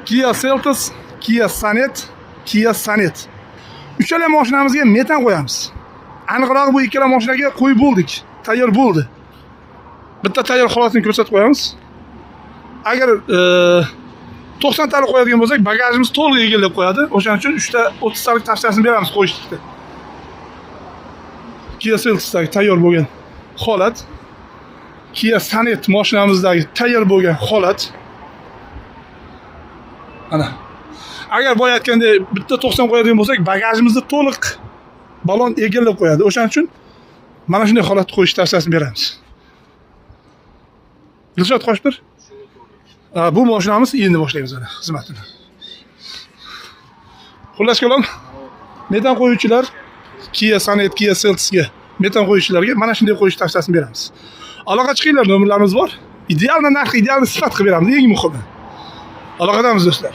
Kia Seltos, Kia Sonet, Kia Sonet. Uchala mashinamizga metan qo'yamiz. Aniqrog'i, bu ikkala mashinaga qo'yib bo'ldik. Tayyor bo'ldi. Bitta tayyor holatini ko'rsatib qo'yamiz. Agar 90 talik qo'yadigan bo'lsak, bagajimiz to'liq egallab qo'yadi. O'shaning uchun 3 ta 30 talik tavsiyasini beramiz qo'yishlikda. Kia Seltosdagi tayyor bo'lgan holat. Kia Sonet mashinamizdagi tayyor bo'lgan holat. Ana. Agar boya aytgandek bitta 90 qo'yadigan bo'lsak, bagajimizni to'liq balon egallab qo'yadi. O'shaning uchun mana shunday holatda qo'yish tavsiyasini beramiz. Dilshod, qo'shib tur. Ha, bu mashinamiz endi boshlaymiz ana xizmatini. Xullas kalom, metan qo'yuvchilar Kia Sonet, Kia Seltosga metan qo'yuvchilarga mana shunday qo'yish tavsiyasini beramiz. Aloqa chiqinglar, nomerlarimiz bor. Ideal narx, ideal sifat qilib beramiz, eng muhimi. Aloqadamiz, do'stlar.